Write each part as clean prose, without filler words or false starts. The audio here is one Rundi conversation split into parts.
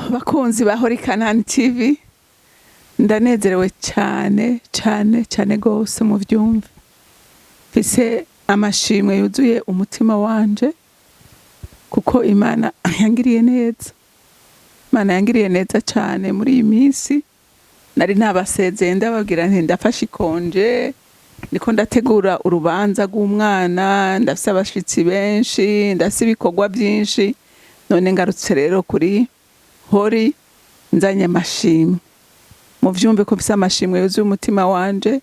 Bakunzi ba Holy Canaan TV, ndanezerewe cyane cyane cyane gose. Muvyumve, mfise amashimwe yuzuye umutima wanje kuko Imana yangiriye neza. Imana yangiriye neza cyane. Muri iyi minsi nari nabasezeye, ndababwira nti ndafashe i congé, ndiko ndategura urubanza rw'umwana, ndafise abashitsi benshi, ndafise ibikorwa byinshi. None ngarutse rero kuri Holy nzanye amashimwe. Muvyumve ko mfise amashimwe yuzuye umutima wanje.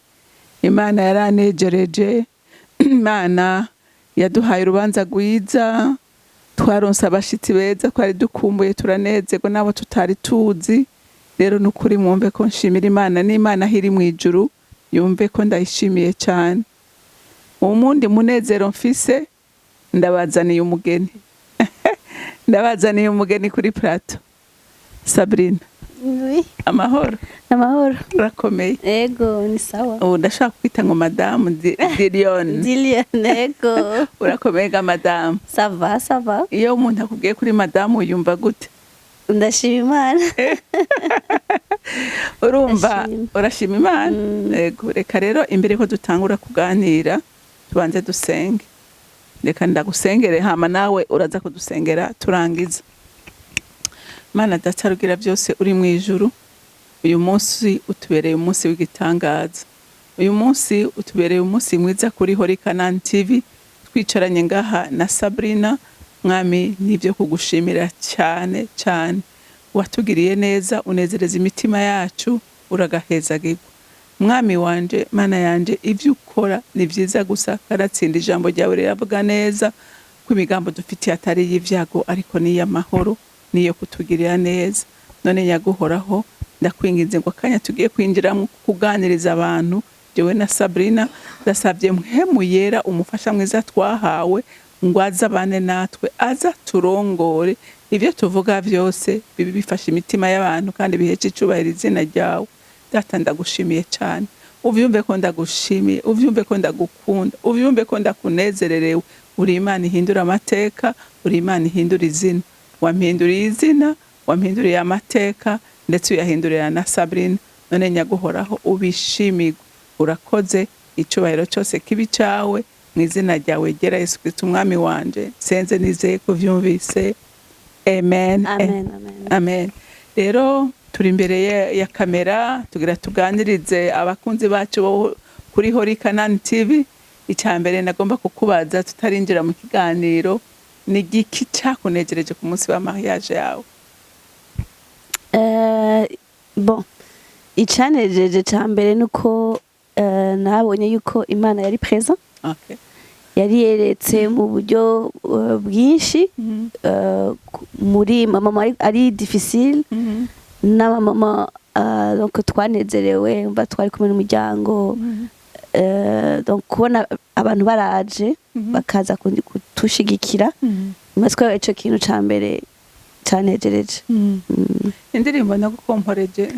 Imana yaranejereje, Imana yaduhaye urubanza rwiza, twaronse abashitsi beza twari dukumbuye, turanezerwa n'abo tutari tuzi. Rero nukuri mwumve ko nshimira Imana, n'Imana aho iri mw'ijuru yumve ko ndayishimiye cyane. Umundi munezero mfise, ndabazaniye umugeni, ndabazaniye umugeni kuri plateau, Sabrina. Oui. Amahoro? Amahoro. Urakomeye? Ego, ni sawa. Ubu ndashaka kwita ngo madamu Dilione. Diliane, ego. Urakomeye ga madamu? Ça va, ça va. Iyo umuntu akubwiye kuri madamu yumva gute? Ndashima Imana. Urumva? Ndashima. Urashima Imana. Mm. Yego, reka rero imbere ko dutangura kuganira tubanze dusenge. Reka ndagusengere, hama nawe uraza kudusengera turangiza. Mana Data rugira byose uri mu ijuru, uyu munsi utubereye umunsi w'igitangaza, uyu munsi utubereye umunsi mwiza kuri Holy Canaan TV. Twicaranye ngaha na Sabrina. Mwami, nibyo kugushimira cyane cyane. Watugiriye neza, unezereza imitima yacu, uragahezagirwa Mwami wanje, Mana yanje. Ibyo ukora ni byiza gusa. Karatsinda, ijambo ryawe riravuga neza ko imigambo dufitiye atari iy'ibyago, ariko ni iy'amahoro, niyo kutugirira neza. None nyaguhoraho, ndakwinginze ngo akanya tugiye kwinjiramo kuganiriza abantu, jewe na Sabrina, ndasabye Mpwemu Yera, umufasha mwiza twahawe, ngo aze abane natwe, aza turongore. Ibyo tuvuga byose bibe bifasha imitima y'abantu kandi bihesha icubahiro izina ryawe. Data, ndagushimiye cyane. Uvyumve ko ndagushimiye, uvyumve ko ndagukunda, uvyumve ko ndakunezererewe. Uri Imana ihindura amateka, uri Imana ihindura izina. Wampinduriye izina, wampinduriye amateka, ndetse uyahindurira na Sabrina. None nyaguhoraho, ubishimirwe, urakoze. Icubahiro cyose kibi cawe, mu izina ryawe ryera Yesu Kristo Umwami wanje senze nizeye ko vyumvise. Amen. Amen, amen. Amen. Rero turi imbere ya kamera tugira tuganirize abakunzi bacu bo kuri Holy Canaan TV. Icya mbere nagomba kukubaza tutarinjira mu kiganiro, ni igiki cyakunejereje ku munsi wa mariage yawe? Bon, icanejeje ca mbere nuko nabonye yuko Imana yari présent. Yari yeretse mu buryo bwinshi muri mama ari difficile n'abamama. Donc twanezerewe, umva, twari kumwe n'umuryango. Donc kubona abantu baraje bakaza kutushigikira, matwe, ico kintu ca mbere canejereje. Indirimbo nagukomporeje,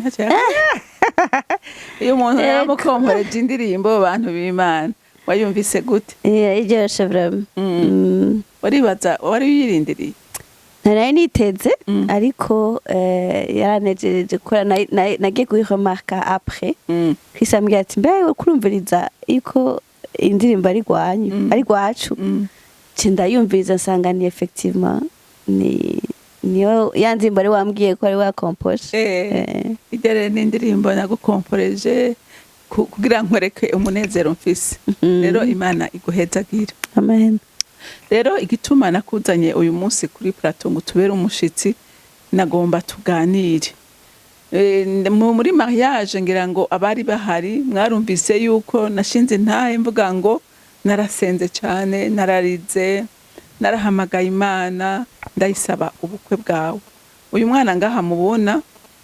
iyo umuntu yamukomporeje indirimbo, abantu b'Imana, wayumvise gute? Iryoshe vraiment. Waribaza, wari uyirindiriye? Nari niteze, ariko yaranejereje kubera nagiye kuyiremarka après. Chris ambwira ati: "Mbe kurumviriza yuko indirimbo ari rwanyu, ari rwacu?" Nce ndayumviriza, nsanga ni effectivement ni niyo ya ndirimbo ari wambwiye ko ari wakomposhe. Iryo rero ni indirimbo nagukomporeje kugira nkwereke umunezero mfise. Rero Imana iguhezagire. Amen. Rero igituma nakuzanye uyu munsi kuri plateau ngo tubere umushitsi, nagomba tuganire. Muri mariage, ngira ngo abari bahari mwarumvise yuko nashinze intahe mvuga ngo narasenze cyane, nararize, narahamagaye Imana, ndayisaba ubukwe bwawe. Uyu mwana ngaha mubona,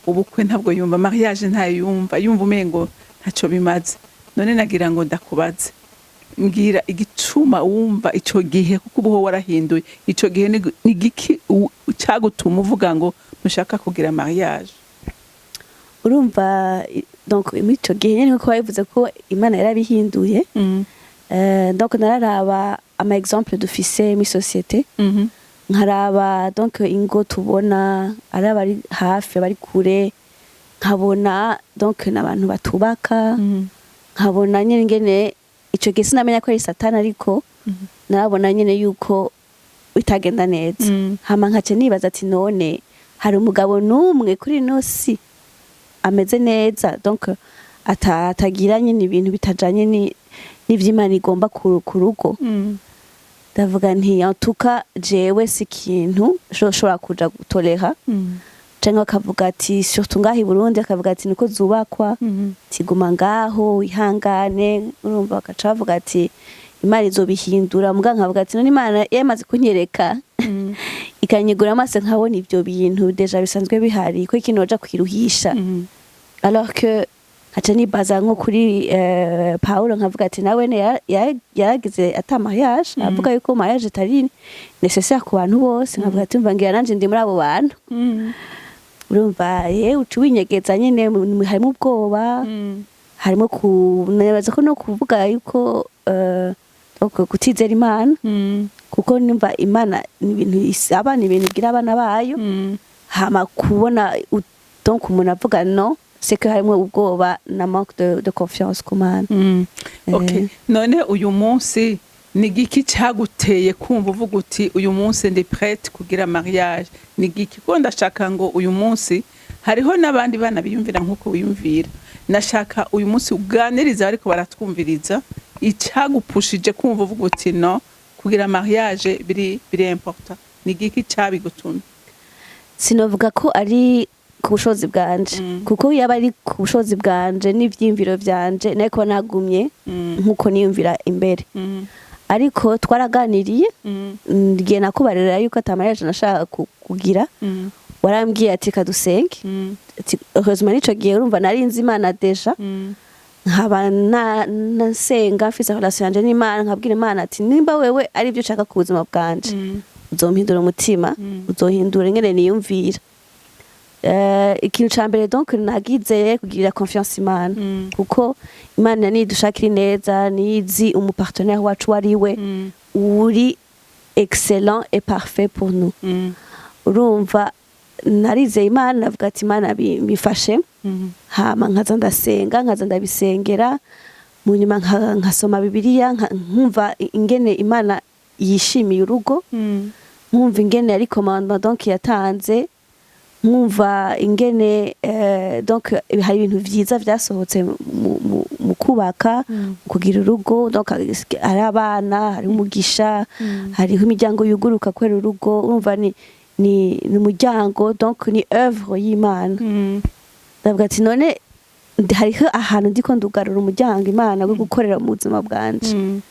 ubukwe ntabwo yumva, mariage ntayo yumva, yumva umengo ntacyo bimaze. None nagira ngo ndakubaze, mbwira igituma wumva ico gihe, kuko ubuho warahinduye, ico gihe ni igiki cyagutuma uvuga ngo ntushaka kugira mariage? Urumva, donc muri ico gihe nyene, nkuko babivuze ko Imana yarabihinduye, donc nararaba ama exemple dufise muri société. Nkaraba donc ingo tubona, ari abari hafi, abari kure, nkabona donc n'abantu batubaka, nkabona nyine ingene ico gihe sinamenya ko ari Satani, ariko narabona nyine yuko bitagenda neza. Hama nkaca nibaza ati: "None hari umugabo n'umwe kuri ino si ameze neza, donc atagira nyine ibintu bitajanye n'ivy'Imana igomba ku rugo?" Ndavuga nti: "En tout cas, jewe si ikintu nshobora kuja gutolera." Canke bakavuga ati, surtout ngaho i Burundi, akavuga ati: "Niko zubakwa, tiguma ngaho wihangane." Urumva, bagaca bavuga ati: "Imana izobihindura." Muga nkavuga ati: "None Imana yamaze kunyereka, ikanyigura amaso, nkabona ivyo bintu déjà bisanzwe bihari, ko ikintu noja kwiruhisha?" Alors que nkaca nibaza nko kuri Paulo, nkavuga ati nawe yaragize ata mariage, avuga yuko mariage itari nécessaire ku bantu bose. Nkavuga ati: "Umva, ngira nanje ndi muri abo bantu." Urumva ye uca winyegeza nyine, harimo ubwoba, harimo ku nibaza ko no kuvuga yuko donc kutizera Imana, kuko nimba Imana ni ibintu isaba, ni ibintu igira abana bayo. Hama kubona donc umuntu avuga no, c'est que harimo ubwoba na manque de confiance ku Mana. Okay. None uyu munsi ni igiki cyaguteye kumva uvuga uti: "Uyu munsi ndi prête kugira mariage"? Ni igiki? Ko ndashaka ngo uyu munsi hariho n'abandi bana biyumvira nk'uko wiyumvira. Nashaka uyu munsi uganiriza ariko baratwumviriza icyagupushije kumva uvuga uti: "No kugira mariage biri important." Ni igiki cyabigutumye? Sinovuga ko ari ku bushobozi bwanje, kuko yaba ari ku bushobozi bwanje n'ivyiyumviro vyanje, nayo kuba nagumye nkuko niyumvira imbere. Ariko twaraganiriye igihe nakubarira yuko ata mariage nashaka kugira. Warambwiye ati: "Kadusenge." Ati heureusement n'ico gihe urumva nari nzi Imana déjà, nkaba nasenga, mfise relation yanje n'Imana, nkabwira Imana ati: "Nimba wewe ari ibyo ushaka ku buzima bwanje, uzompindura umutima, uzohindura ingene niyumvira." Ikintu ca mbere donc nagize, kugirira confiance Imana, kuko Imana nidushakira ineza, nizi umu partenaire wacu wariwe uri excellent et parfait pour nous. Urumva, narizeye Imana, navuga ati: "Imana bifashe." Hama nkaza ndasenga, nkaza ndabisengera, mu nyuma nkasoma Bibiliya, nkumva ingene Imana yishimiye urugo, nkumva ingene ari commandement donc yatanze, nkumva ingene donc hari ibintu vyiza vyasohotse mu kubaka, mu kugira urugo. Donc hari abana, hari umugisha, hariho imiryango yuguruka kubera urugo. Urumva, ni umuryango, donc ni œuvre y'Imana. Ndavuga ati: "None hariho ahantu ndiko ndugarura umuryango Imana wo gukorera mu buzima bwanje."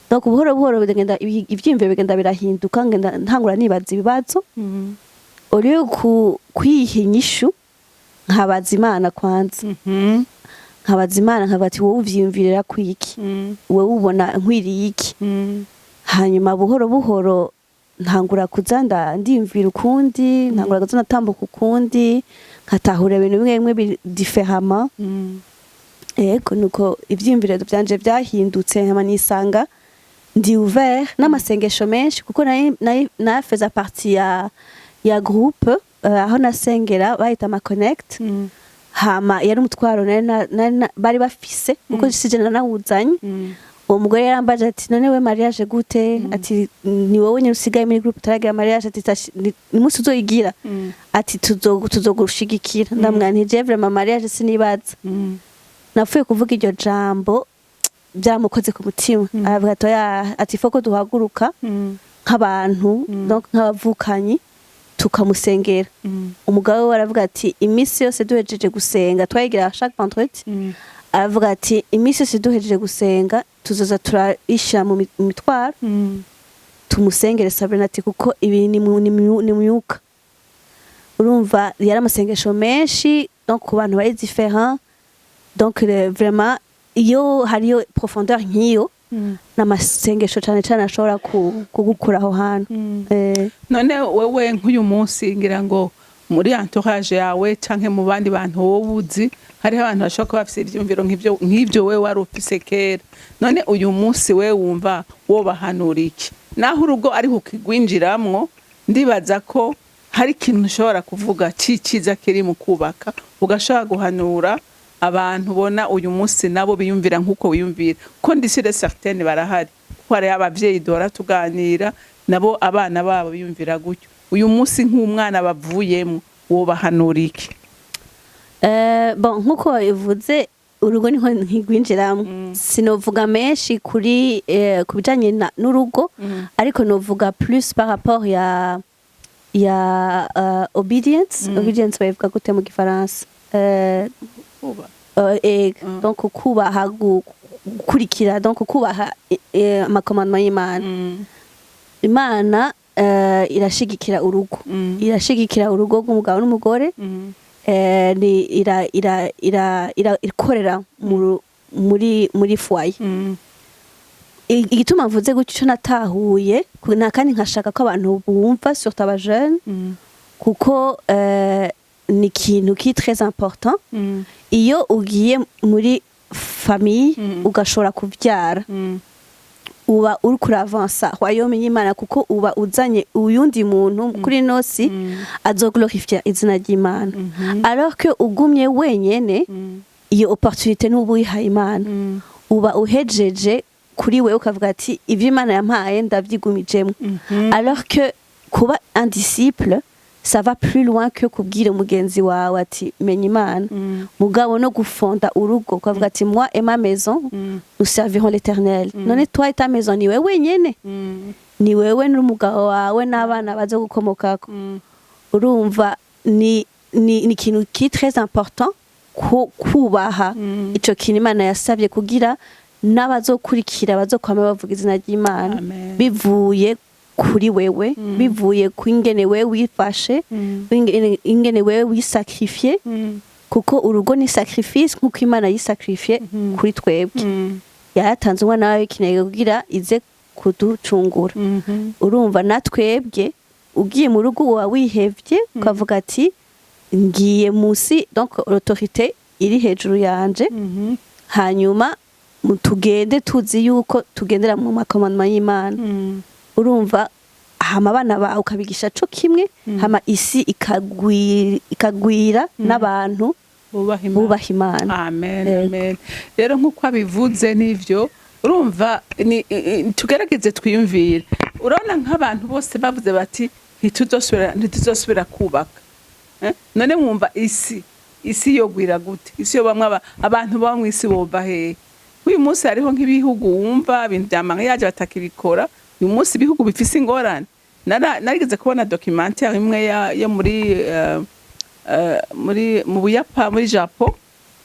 Donc buhoro buhoro bigenda, ivyiyumviro bigenda birahinduka, ngenda ntangura nibaza ibibazo, uri ku kwiha inyishu, nkabaza Imana kwanza. Nkabaza Imana, nkavuga ati: "Wowe uvyiyumvirira kwiki? Wowe ubona nkwiriye iki?" Hanyuma buhoro buhoro ntangura kuza ndiyumvira ukundi, ntangura kuza ndatambuka ukundi, nkatahura ibintu bimwe bimwe biri différemment. Yego, nuko ivyiyumviro vyanje vyahindutse, nkama nisanga ndi ouvert n'amasengesho menshi, kuko nari nafeza partie ya groupe aho nasengera bahita ama connect. Hama yari umutwaro nari bari bafise, kuko sije nanawuzanye. Uwo mugore yarambaje ati: "None we mariage gute?" Ati: "Ni wowe nyine usigaye muri groupe utaragira mariage." Ati: "Ni umunsi uzoyigira." Ati: "Tuzogushigikira." Ndamubwira nti: "Je vraiment mariage sinibaza." Napfuye kuvuga iryo jambo, byamukoze ku mutima. Aravuga ati: "Oya," ati: "faut ko duhaguruka nk'abantu, donc nk'abavukanyi, tukamusengera." Umugabo we aravuga ati: "Iminsi yose duhejeje gusenga," twayigira chaque vendredi, aravuga ati: "Iminsi yose duhejeje gusenga tuzoza turayishira mu mitwaro, tumusengere Sabrina," ati: "kuko ibi ni myuka." Urumva, yari amasengesho menshi, donc ku bantu bari différent. Donc vraiment iyo hariyo profondeur nk'iyo n'amasengesho cane cane ashobora kugukura aho hantu. None wewe nk'uyu munsi, ngira ngo muri entourage yawe canke mu bandi bantu wowe uzi, hariho abantu bashobora kuba bafise ivyumviro nk'ivyo wewe wari ufise kera. None uyu munsi we wumva wobahanura iki, naho urugo ariho ukigwinjiramwo? Ndibaza ko hari ikintu ushobora kuvuga c'iciza kiri mu kubaka, ugashobora guhanura abantu ubona uyu munsi nabo biyumvira nk'uko wiyumvira, ko ndi sûre certaine barahari, kuko hariho abavyeyi duhora tuganira nabo, abana babo biyumvira gutyo. Uyu munsi nk'umwana bavuyemo, wobahanura iki? Bon, nkuko wabivuze, urugo niho ntigwinjiramo. Sinovuga menshi kuri ku bijanye n'urugo, ariko novuga plus par rapport ya obedience. Obedience bayivuga gute mu Gifaransa? Kuba. Donc kubaha, gukurikira, donc kubaha ama commandements y'Imana. Imana irashigikira urugo, irashigikira urugo rw'umugabo n'umugore. Ni ira ira ira ira ikorera muri foyer. Igituma mvuze gutyo, ico natahuye na kandi nkashaka ko abantu bumva, surtout aba jeunes, kuko ni ikintu qui est très important. Iyo ugiye muri famille, ugashobora kuvyara, uba uriko uravansa royaume y'Imana, kuko uba uzanye uyundi muntu kuri ino si azoglorifia izina ry'Imana, alors que ugumye wenyene, iyo opportunité n'ubu uyihaye Imana, uba uhejeje kuri wewe, ukavuga ati: "Ivyo Imana yampaye ndavyigumijemwo." Alors que kuba un disciple, ça va plus loin que kubwira umugenzi wawe ati: "Menya Imana." Mugabo no gufonda urugo, ukavuga ati: "Moi et ma maison, nous servirons l'Éternel." None toi et ta maison, ni wewe wenyene, ni wewe n'umugabo wawe n'abana baza gukomokako. Urumva ni ikintu qui est très important kubaha ico kintu Imana yasabye, kugira n'abazokurikira bazokwama bavuga izina ry'Imana. Amen. Bivuye kuri wewe, bivuye ku ingene wewe wifashe, ingene wewe wisacrifié, kuko urugo ni sacrifice, nk'uko Imana yisacrifié kuri twebwe. Yaratanze umwana wawe w'ikinege kugira ize kuducungura. Urumva natwebwe, ugiye mu rugo uba wihevye, ukavuga ati: "Ngiye musi, donc l'autorité iri hejuru yanje." Hanyuma tugende tuzi yuko tugendera mu ma commandements y'Imana. Urumva, hama abana bawe ukabigisha co kimwe, hama isi ikagwira n'abantu bubaha Imana. Bubaha Imana. Amen. Yego. Amen. Rero nk'uko abivuze, nivyo. Urumva tugerageze twiyumvire. Urabona nk'abantu bose bavuze bati: "Ntituzosubira kubaka." Eh? None mwumva isi yogwira gute? Isi yo bamwe abantu baba mu isi bova hehe? Uyu munsi hariho nk'ibihugu wumva ibintu vya mariage batakibikora. Uyu munsi ibihugu bifise ingorane. Narigeze kubona documentaire imwe yo muri mu Buyapa, muri Japon,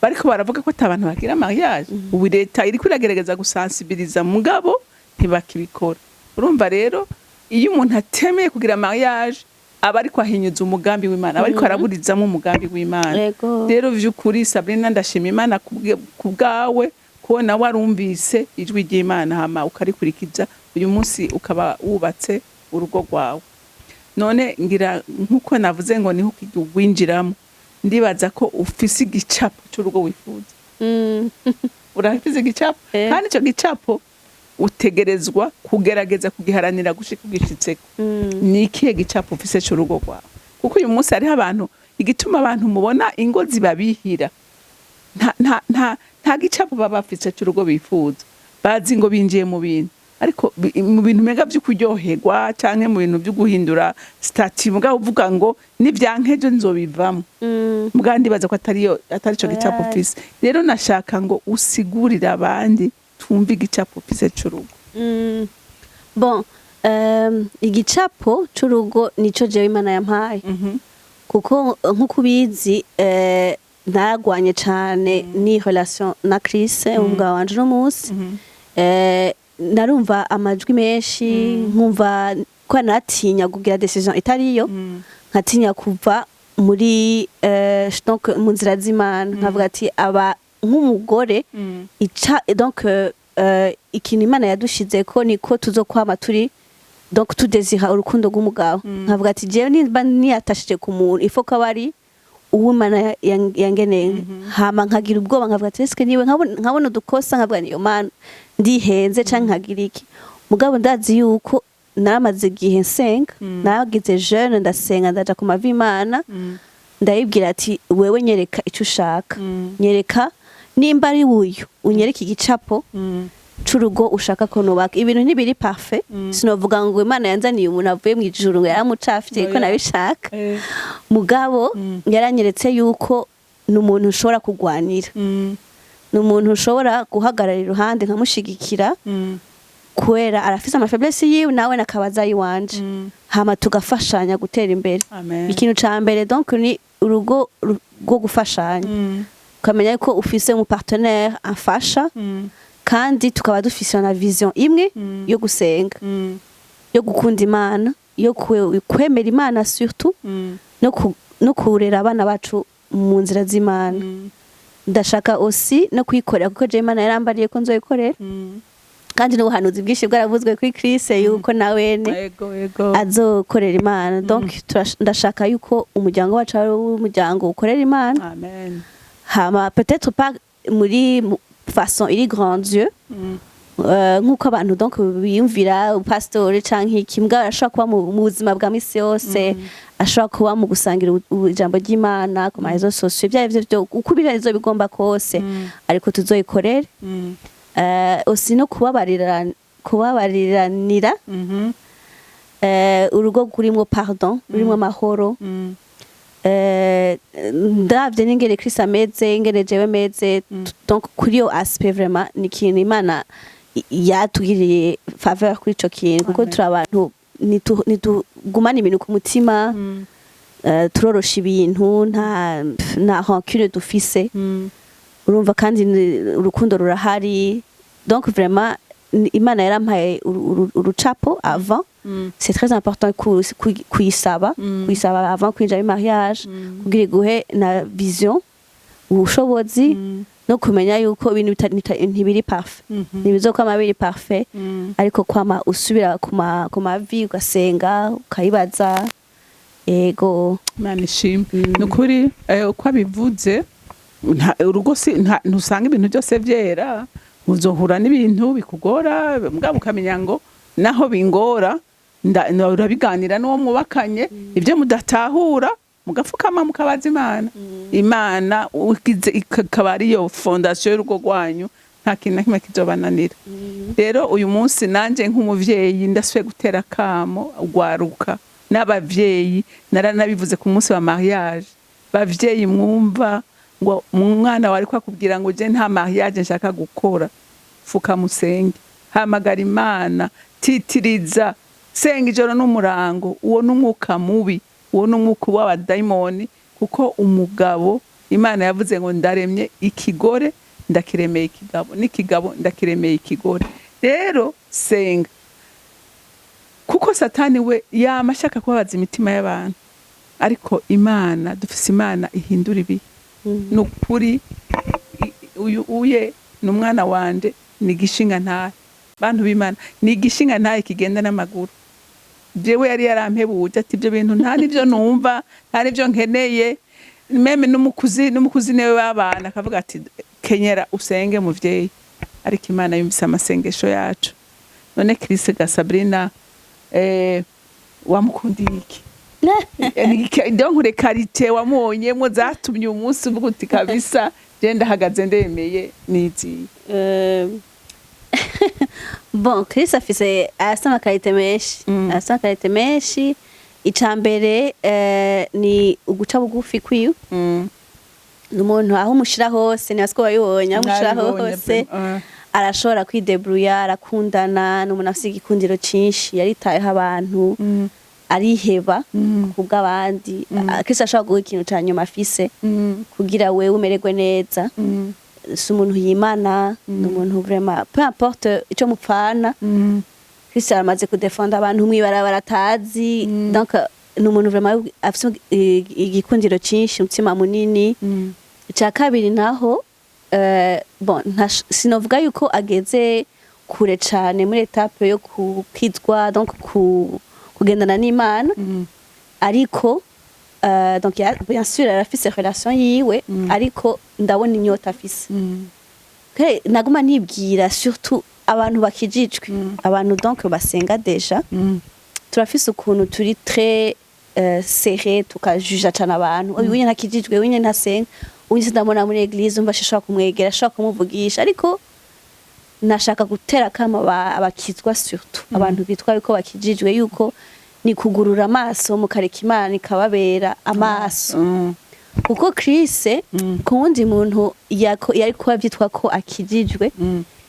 bariko baravuga ko ata bantu bagira mariage. Ubu leta iriko iragerageza gusensibiliza, mugabo ntibakibikora. Urumva rero, iyo umuntu atemeye kugira mariage, aba ariko ahinyuza umugambi w'Imana, aba ariko araburizamo umugambi w'Imana. Rero vy'ukuri, Sabrina, ndashima Imana ku bwawe, kubona warumvise ijwi ry'Imana hama ukarikurikiza, uyu munsi ukaba wubatse urugo rwawe. None ngira nk'uko navuze ngo niho winjiramo, ndibaza ko ufise igicapo c'urugo wifuza. Urafise igicapo? Kandi ico gicapo utegerezwa kugerageza kugiharanira gushika ugishitseko. Ni ikihe gicapo ufise c'urugo rwawe? Kuko uyu munsi hariho abantu, igituma abantu mubona ingo zibabihira, nta gicapo baba bafise c'urugo bifuza. Bazi ngo binjiye mu bintu, ariko mu bintu mega vyo kuryoherwa canke mu bintu vyo guhindura statut, mugabo uvuga ngo nivyankejo nzobivamo. Mugabo ndibaza ko atariyo, atari ico gicapo Oya. ufise. Rero nashaka ngo usigurire abandi, twumve igicapo ufise c'urugo. Bon, igicapo c'urugo nico jewe Imana yampaye, kuko nk'uko ubizi, naragwanye cane ni relation na Chris, umugabo wanje uno munsi. Narumva amajwi menshi, nkumva ko naratinya kugira décision itariyo, nkatinya kuva muri donc mu nzira z'Imana, nkavuga ati aba nk'umugore ica donc ikintu Imana yadushizeko niko tuzokwama turi, donc tudésira urukundo rw'umugabo. Nkavuga ati: "Jewe nimba niyatashije ku muntu, ifo ko aba ari uwo Imana yangeneye." Hama nkagira ubwoba, nkavuga ati: "Eske niwe?" Nkabona udukosa, nkavuga: "Niyo Mana, ndihenze canke nkagira iki?" Mugabo ndazi yuko Naramaze igihe nsenga, naragize jeûne, ndasenga, ndaja ku mavi Imana, ndayibwira ati: "Wewe nyereka icyo ushaka, nyereka nimba ari uyu, unyereke igicapo c'urugo ushaka ko nubaka." Ibintu ntibiri parfait, sinovuga ngo Imana yanzaniye umuntu avuye mu ijuru ngo yaramucafye ko Oya. nabishaka, mugabo yaranyeretse yuko ni umuntu ushobora kugwanira, ni umuntu ushobora guhagarara iruhande nkamushigikira, kubera arafise ama faiblesses yiwe, nawe nakabaza ayiwanje, hama tugafashanya gutera imbere. Amen. Ikintu ca mbere donc ni urugo rwo gufashanya, ukamenya ko ufise umu partenaire amfasha, kandi tukaba dufise na vision imwe yo gusenga, yo gukunda Imana, yo kwemera Imana surtout, no kurera abana bacu mu nzira z'Imana. Ndashaka aussi no kuyikorera, kuko je Imana yarambariye ko nzoyikorera, kandi n'ubuhanuzi bwinshi bwaravuzwe kuri Chris yuko nawene ego ego azokorera Imana. Donc ndashaka yuko umuryango wacu ari umuryango ukorera Imana. Amen. Hama peut-être pas muri façon iri grandiose, nk'uko abantu donc biyumvira pastori canke iki, mbwa arashobora kuba mu buzima bwa misi yose, ashobora kuba mu gusangira ijambo ry'Imana ku ma réseaux sociaux, ibyo arivyo byo uko ibirizo bigomba kose, ariko tuzoyikorere. Aussi no kubabariranira, urugo rurimwo pardon, rurimwo amahoro. Ndavye n'ingene Chris ameze, ingene jewe meze, donc kuri iyo aspect vraiment ni ikintu Imana yatugiriye faveur kuri ico kintu, kuko Amen. turi abantu ntitugumana ibintu ku mutima, turorosha ibintu, nta rancune dufise, urumva, kandi urukundo rurahari. Donc vraiment Imana yarampaye urucapo avant. C'est très important kuyisaba, kuyisaba avant kwinjira muri mariage, kugira iguhe na vision, ubushobozi, no kumenya yuko ibintu ntibiri parfait, ntibizokwama biri parfait, ariko kwama usubira ku mavi ugasenga, ukayibaza, ego. Imana ishimwe. Ni ukuri, uko abivuze, urugo si ntusanga ibintu byose byera, uzohura n'ibintu bikugora, mugabo ukamenya ngo naho bingora urabiganira n'uwo mwubakanye, ibyo mudatahura mugapfukama mukabaza Imana. Imana ugize ikaba ariyo fondation y'urugo rwanyu, nta kintu na kimwe kizobananira. Rero uyu munsi nanjye nk'umuvyeyi ndasubiye gutera akamo ugwaruka n'abavyeyi. Naranabivuze ku munsi wa mariage: bavyeyi mwumva ngo umwana wari akubwira ngo je nta mariage nshaka gukora, fuka musenge, hamagara Imana, titiriza, senga ijoro n'umurango. Uwo n'umwuka mubi, uwo n'umwuka w'abadayimoni, kuko umugabo Imana yavuze ngo ndaremye ikigore, ndakiremeye ikigabo, n'ikigabo ndakiremeye ikigore. Rero senga, kuko Satani we yama ashaka kubabaza imitima y'abantu, ariko Imana dufise, Imana ihindura ibihe. Ni ukuri, uyu uye ni umwana wanje, ni igishinga ntahe, bantu b'Imana, ni igishinga ntahe kigenda n'amaguru. Jewe yari yarampebuje ati ibyo bintu nta nibyo numva, nta nibyo nkeneye. Même n'umukuzi niwe babana akavuga ati kenyera usenge muvyeyi. Ariko Imana yumvise amasengesho yacu. None Chris ga Sabrina, wamukundiye iki? Donc les qualités wamubonyemo zatumye umunsi uvuga uti kabisa je ndahagaze ndemeye niziye? Bon, Chris afise ama qualités menshi. Afise ama qualités menshi. Ica mbere ni uguca bugufi kwiwe. Ni umuntu aho umushira hose, niba wabibonye, aho umushira Nabibonye hose pe. Arashobora kwidebruya, arakundana, ni umuntu afise igikundiro cinshi, yaritayeho abantu, ariheba kubw'abandi. Chris ashobora guha ikintu ca nyuma afise kugira wewe umererwe neza. Si umuntu yimana, ni umuntu vraiment peu importe ico mupfana, Chris aramaze kudefenda abantu mw'ibarabara atazi. Donc ni umuntu vraiment afise igikundiro cinshi, umutima munini. Icya kabiri naho, bon, sinovuga yuko ageze kure cane muri étape yo gukizwa, donc kugendana n'Imana, ariko donc bien sûr arafise relation yiwe, ariko ndabona inyota afise. Naguma nibwira surtout Abantu bakijijwe, abantu donc basenga déjà, turafise ukuntu turi très serré, tukajuja cane abantu: uyu nyene ntakijijwe, uyu nyene ntasenga, uyu sindamubona muri église, umva shobora kumwegera, ashobora kumuvugisha. Ariko nashaka gutera kama abakizwa, surtout abantu bitwa yuko bakijijwe, yuko ni kugurura amaso, mukareka Imana ikababera amaso, kuko Chris ku wundi muntu yari kuba vyitwa ko akijijwe,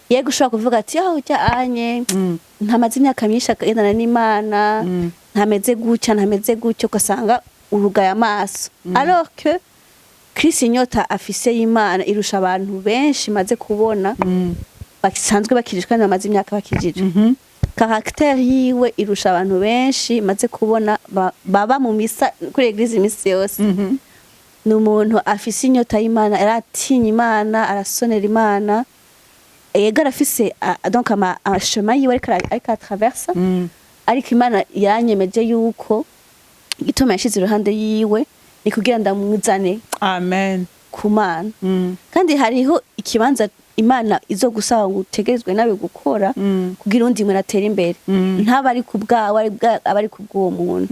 yego, ushobora kuvuga ati: "Aho ujya anye ntamaze imyaka myinshi agendana n'Imana, ntameze gutya, ntameze gutya," ugasanga urugaye amaso, alors que Chris inyota afise y'Imana irusha abantu benshi maze kubona basanzwe bakijijwe kandi bamaze imyaka bakijijwe. Caractère yiwe irusha abantu benshi maze kubona baba mu misa kuri église imisi yose. Ni umuntu afise inyota y'Imana, aratinya Imana, arasonera Imana. Yego, arafise donc ama chemin yiwe ariko aratraversa, ariko Imana yanyemeje yuko igituma yashize iruhande yiwe ni kugira ndamuzane Amen. ku Mana. Kandi hariho ikibanza Imana izo gusaba ngo utegerezwe nawe gukora kugira undi muntu atere imbere, ntaba ari ku bwawe, aba ari ku bw'uwo muntu,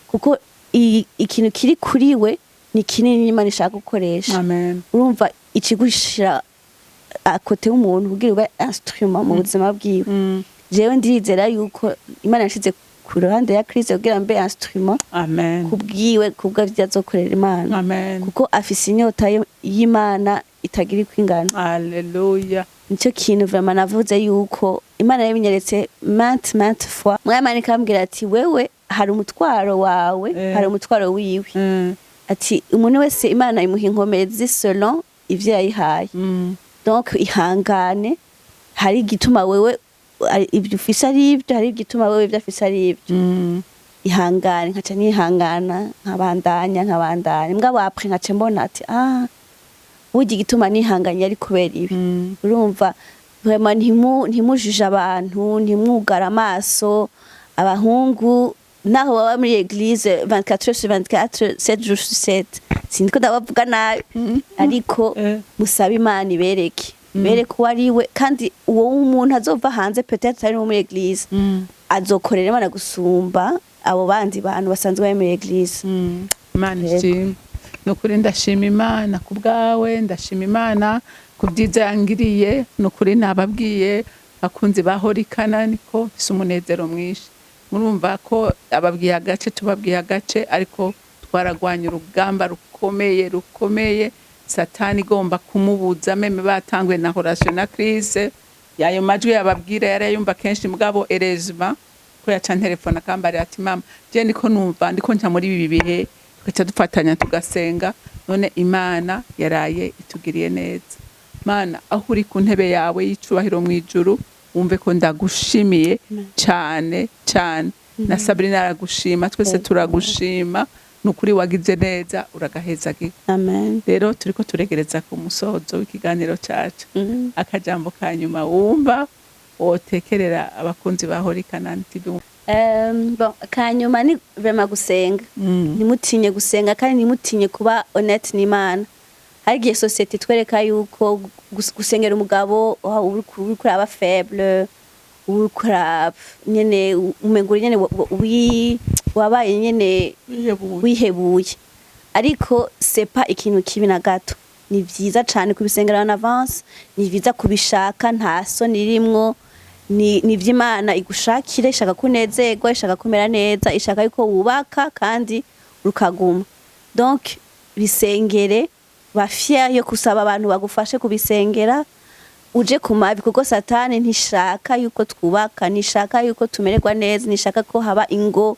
kuko ikintu kiri kuri we ni kinini Imana ishaka gukoresha. Amen. Urumva, ikigushira à côté w'umuntu kugira ube instrument mu buzima bwiwe. Jewe ndizera yuko Imana yashize ku ruhande ya Kristo kugira mbe instrument Amen. kubwiwe, kubwo ivyo azokorera Imana, Amen. kuko afise inyota y'Imana itagira uko ingana. Haleluya. Nicyo kintu vraiment navuze yuko Imana yabinyeretse maintes maintes fois. Mwamana ikambwira ati: "Wewe hari umutwaro wawe, hari umutwaro wiwe." Ati: "Umuntu wese Imana imuha inkomezi selon ivyo yayihaye." Donc ihangane, hari igituma wewe ibyo ufise ari ibyo, hari igituma wewe ibyo afise ari ibyo. Ihangane. Nkaca nihangana, nkabandanya, nkabandanya. Mugabo après nkaca mbona ati: "Ah, burya igituma nihanganye ari kubera ibi." Urumva, vraiment ntimujije abantu, ntimwugara amaso abahungu naho baba muri église 24 heures sur 24, 7 jours sur 7. Sindiko ndabavuga nabi, ariko musabe Imana ibereke, bereke uwo ari we. Kandi uwo umuntu azova hanze, peut-être ari no muri église, azokorera Imana gusumba abo bandi bantu basanzwe bari muri église. Imana Yego. ishimwe. Ni ukuri ndashima Imana ku bwawe, ndashima Imana ku byiza yangiriye. Ni ukuri nababwiye, bakunzi ba Horikana, niko mfise umunezero mwinshi. Murumva ko ababwiye agace, tubabwiye agace, ariko twaragwanye urugamba rukomeye rukomeye. Satani igomba kumubuza, même batanguye na relation na Chris, yayo majwi yababwira yarayumva kenshi. Mugabo erezima ko yaca telefone akambarira ati: "Mama, je ndiko numva ndiko nca muri ibi bihe," tugaca dufatanya tugasenga. None Imana yaraye itugiriye neza. Mana, aho uri ku ntebe yawe y'icubahiro mu ijuru, wumve ko ndagushimiye cyane cyane, na Sabrina aragushima, twese turagushima. Ni ukuri wagize neza, uragahezagirwa. Amen. Rero turiko turegereza ku musozo w'ikiganiro cacu. Akajambo ka nyuma wumva wotekerera abakunzi ba Horikanani TV? Bon, kanyuma ni vraiment gusenga. Ntimutinye gusenga kandi ntimutinye kuba honnête n'Imana. Hari igihe société itwereka yuko gusengera umugabo, oh, uriko uraba faible, uriko uraba nyene umengo uri nyene wabaye nyene wihebuye, ariko c'est pas ikintu kibi na gato. Ni vyiza cane kubisengera en avance, ni vyiza kubishaka, nta soni irimwo. Ni ivy'Imana igushakira, ishaka kunezerwa, ishaka kumera neza, ishaka yuko wubaka kandi rukaguma. Donc bisengere, ba fier yo kusaba abantu bagufashe kubisengera, uje ku mavi, kuko Satani ntishaka yuko twubaka, ntishaka yuko tumererwa neza, ntishaka ko haba ingo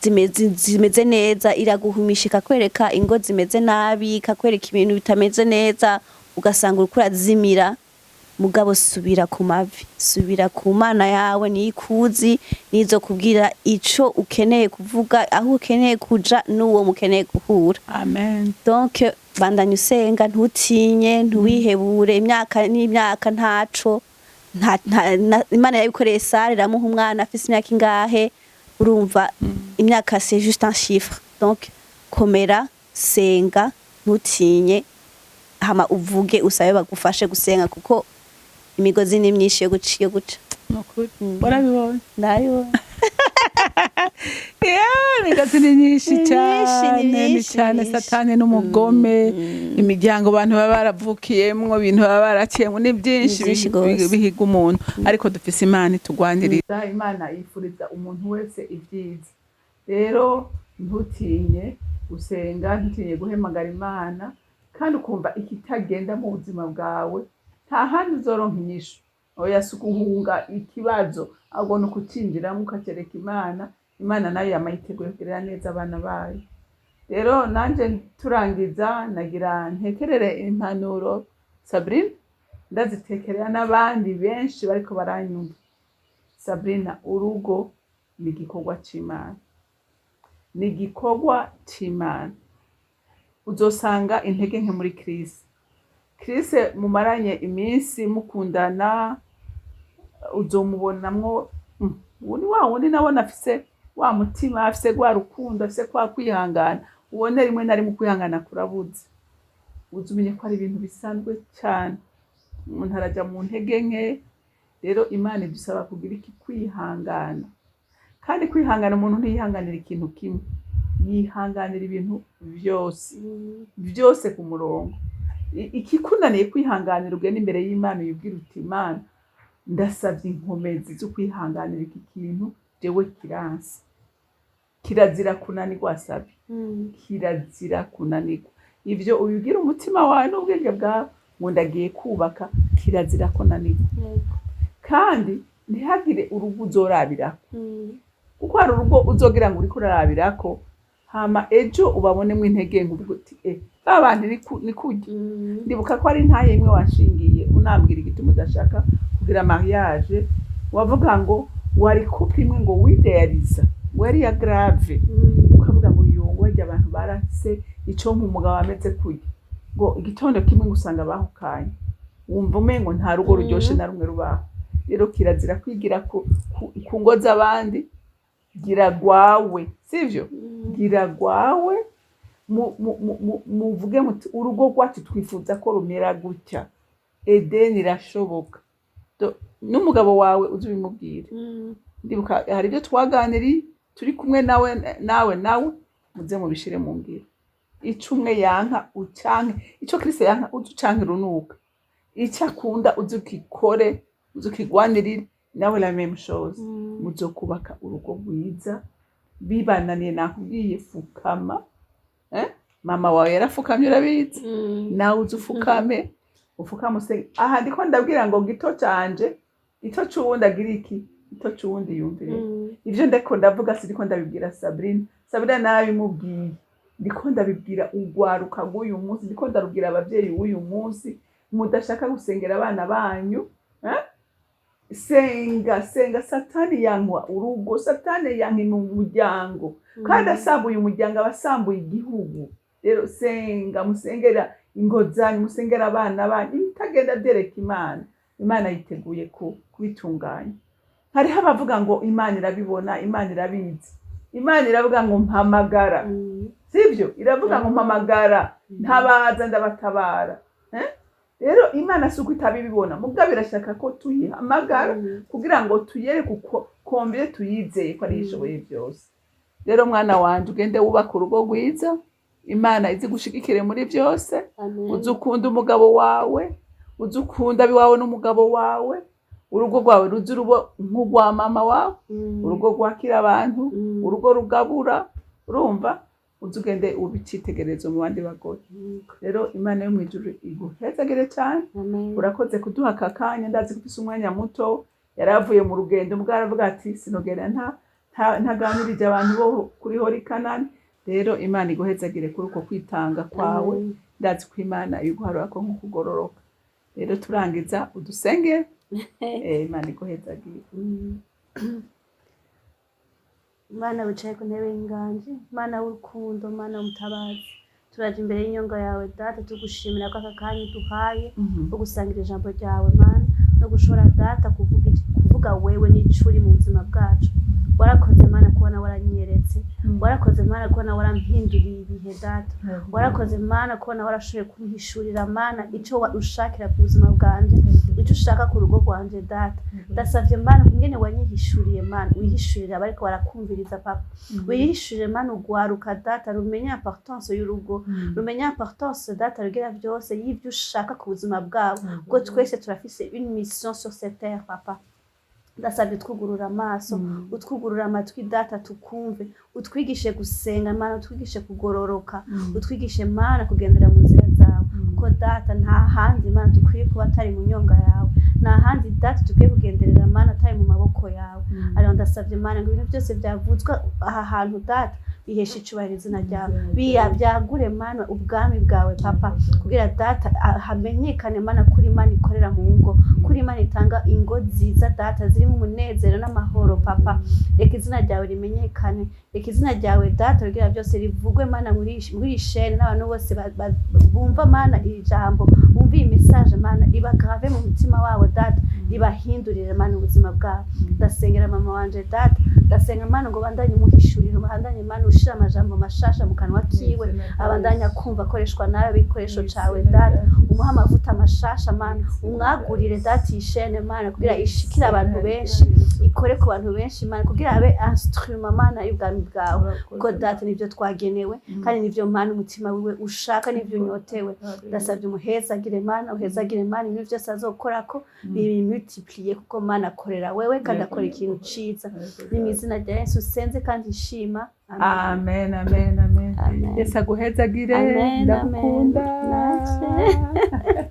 zimeze neza. Iraguhumisha, ikakwereka ingo zimeze nabi, ikakwereka ibintu bitameze neza, ugasanga uriko urazimira. Mugabo subira ku mavi, subira ku Mana yawe, niyo ikuzi, nizo kubwira ico ukeneye kuvuga, aho ukeneye kuja n'uwo mukeneye guhura. Amen. Donc bandanya usenga, ntutinye, ntiwihebure. Imyaka n'imyaka ntaco. Imana yabikoreye Sara, iramuha umwana afise imyaka ingahe? Urumva, imyaka c'est juste un chiffre. Donc komera, senga, ntutinye, hama uvuge, usabe bagufashe gusenga, kuko Imigozi ni myinshi yo guca. Nukuri warabibonye? Nayo. Yeah, imigozi ni myinshi. Ni myinshi, ni Cyane, ni myinshi, cyane. myinshi. Satani n'umugome, imiryango abantu baba baravukiyemwo, ibintu baba baraciyemwo ni byinshi. Ni byinshi gose. Bihiga umuntu, ariko dufise Imana itugwanirira. Imana yifuriza umuntu wese ibyiza. Rero ntutinye gusenga, ntutinye guhemagara Imana, kandi ukumva ikitagenda mu buzima bwawe, nta handi uzoronka inyishu. Oya, si uguhunga ikibazo, ahubwo ni ukucinjiramo ukacereka Imana. Imana nayo yama yiteguye kugirira neza abana bayo. Rero nanje turangiza, nagira ntekerere impanuro Sabrina, ndazitekerera n'abandi benshi bariko baranyumva. Sabrina, urugo ni igikorwa c'Imana, ni igikorwa c'Imana. Uzosanga intege nke muri Chris. Chris mumaranye iminsi mukundana, uzomubonamwo ubu ni wa wundi nabona afise wa mutima, afise rwa rukundo, afise kwa kwihangana. Ubone rimwe na rimwe ukwihangana kurabuze. Uzi umenye ko ari ibintu bisanzwe cyane, umuntu araja mu ntege nke. Rero Imana idusaba kugira iki? Kwihangana. Kandi kwihangana, umuntu ntiyihanganira ikintu kimwe, yihanganira ibintu byose, byose ku murongo. Ikikunaniye kwihanganira, ugenda imbere y'Imana uyibwira uti: "Imana, ndasabye inkomezi zo kwihanganira iki kintu, jewe kiranse." Kirazira kunanirwa, sabye, kirazira kunanirwa. Ivyo ubibwira umutima wawe n'ubwenge bwawe ngo ndagiye kubaka, kirazira kunanirwa. Kandi ntihagire urugo uzorabirako, kuko hari urugo uzogira ngo uriko urarabirako, hama ejo ubabonemo intege nke, uvuga uti: "Eh, ba bantu ni kurya." Ndibuka ko ari ntaye imwe wanshingiye, unambwira igituma udashaka kugira mariage. Wavuga ngo wari couple imwe ngo wideyariza, ngo yari ya grave, ukavuga ngo yongo harya abantu barase ico umugabo ameze kurya, ngo igitondo kimwe ngo usanga bahukanye, wumva umengo nta rugo ruryoshe na rumwe rubaho. Rero kirazira kwigira ku ngo z'abandi. Gira gwawe, sivyo? Gira gwawe, muvuge muti: "Urugo rwacu twifuza ko rumera gutya." Edeni irashoboka. N'umugabo wawe uzi ubimubwire. Ndibuka hari ibyo twaganiriye turi kumwe nawe muze mubishire mu ngiro. Ico umwe yanka ucanke, ico Kristo yanka uze ucanke urunuka, ico akunda uze ukikore, uze ukigwanirire. Nawe la même chose. Muzokubaka urugo rwiza. Bibananiye, nakubwiye, fukama, eh? Mama wawe yarafukamye, urabizi. Nawe uze ufukame, ufukame usenge. Aha ndiko ndabwira ngo gito canje, gito c'uwundi agira iki, gito c'uwundi yumvire. Ivyo ndiko ndavuga, sindiko ndabibwira Sabrina. Sabrina narabimubwiye. Ndiko ndabibwira urwaruka rw'uyu munsi, ndiko ndarubwira abavyeyi b'uyu munsi mudashaka gusengera abana banyu, eh? Senga, senga. Satani yankwa urugo, satani yanka umuryango, kandi asambuye umuryango aba asambuye igihugu. Rero senga, musengera ingo zanyu, musengera abana banyu. Ibitagenda byereka Imana, Imana yiteguye kubitunganya. Hariho abavuga ngo Imana irabibona, Imana irabizi. Imana iravuga ngo mpamagara, sibyo? Iravuga ngo mpamagara, ntabaza, ndabatabara, eh? Rero Imana si uko itabibibona, mugabo irashaka ko tuyihamagara kugira ngo tuyereke uko kombire tuyizeye ko ariyo ishoboye byose. Rero mwana wanje, ugende wubaka urugo rwiza, Imana izi gushigikire muri byose. Amen. Uzi ukunda umugabo wawe, uzi ukunda abiwawe n'umugabo wawe. Urugo rwawe ruzi urubo nk'urwa mama wawe, urugo rwakira abantu, urugo rugabura. Urumva, uzi ugende ube icitegererezo mu bandi bagore. Rero Imana yo mu ijuru iguhezagire cyane. Amen. Urakoze kuduha aka kanya. Ndazi ko ufise umwanya muto. Yari avuye mu rugendo, mbwa aravuga ati: "Sinogera ntaganirije abantu bo kuri Hori Kanani." Rero Imana iguhezagire kuri uko kwitanga kwawe. Amen. Ndazi ko Imana iguharura ko nko kugororoka. Rero turangiza, udusenge. Imana iguhezagire. Mana wicaye ku ntebe y'inganji, Mana w'urukundo, Mana w'umutabazi, turaje imbere y'inyonga yawe Data, tugushimira ko aka kanya uduhaye ko gusangira ijambo ryawe, Mana, no gushobora Data kuvuga wewe n'ico uri mu buzima bwacu. Warakoze, Mana, kubona waranyeretse. Warakoze, Mana, kubona warampinduriye ibihe, Data. Warakoze, Mana, kubona warashoboye kumpishurira, Mana, ico ushakira ku buzima bwanje, ico ushaka ku rugo rwanje, Data. Ndasavye, Mana, ingene wanyihishuriye, Mana, wihishurire abariko barakumviriza, Papa. Wihishurire, Mana, ugwaruka, Data, rumenye importance y'urugo, rumenye importance, Data rugira byose, y'ivyo ushaka ku buzima bwabo, kuko twese turafise une mission sur cette terre, Papa. Ndasabye utwugurura amaso, utwugurura amatwi, Data, tukumve. Utwigishe gusenga, Mana, utwigishe kugororoka, utwigishe, Mana, kugendera mu nzira zawe, kuko, Data, nta handi, Mana, dukwiye kuba atari mu nyonga yawe. Nta handi, Data, dukwiye kugenderera, Mana, atari mu maboko yawe. Ariho ndasabye, Mana, ngo ibintu byose byavuzwe aha hantu, Data, bihesha icubahiro izina ryawe, biya byagure, Mana, ubwami bwawe, Papa, kugira, Data, hamenyekane, Mana, kuri Imana ikorera mu ngo, kuri Imana itanga ingo nziza, Data, zirimo umunezero n'amahoro. Papa, reka izina ryawe rimenyekane. Reka izina ryawe, Data rugira byose, rivugwe, Mana, muri iyi chaîne, n'abantu bose bumva, Mana, iri jambo, bumva iyi message, Mana, ribagrave mu mutima wabo, Data, ribahindurire, Mana, ubuzima bwabo. Ndasengera mama wanje, Data. Ndasenga, Mana, ngo bandanye umuhishurire, bandanye, Mana, ushira amajambo mashasha mu kanwa kiwe, abandanye akumva akoreshwa nawe ibikoresho cawe, Data. Umuhe amavuta mashasha, Mana. Umwagurire, Data, iyi chaîne, Mana, kugira ishikire abantu benshi, ikore ku bantu benshi, Mana, kugira abe instrument, Mana, y'ubwami bwawe, kuko, Data, nivyo twagenewe kandi nivyo, Mana, umutima wiwe ushaka, nivyo unyotewe. Ndasabye umuhezagire, Mana, uhezagire, Mana, ibintu byose azokorako bibimultipliye, kuko, Mana, akorera wewe kandi akora ikintu ciza. Ni mu izina rya Yesu senze kandi nshima. Amen, amen, amen. Amen. Yesu aguhezagire. Amen. Ndagukunda. Amen. Nanje.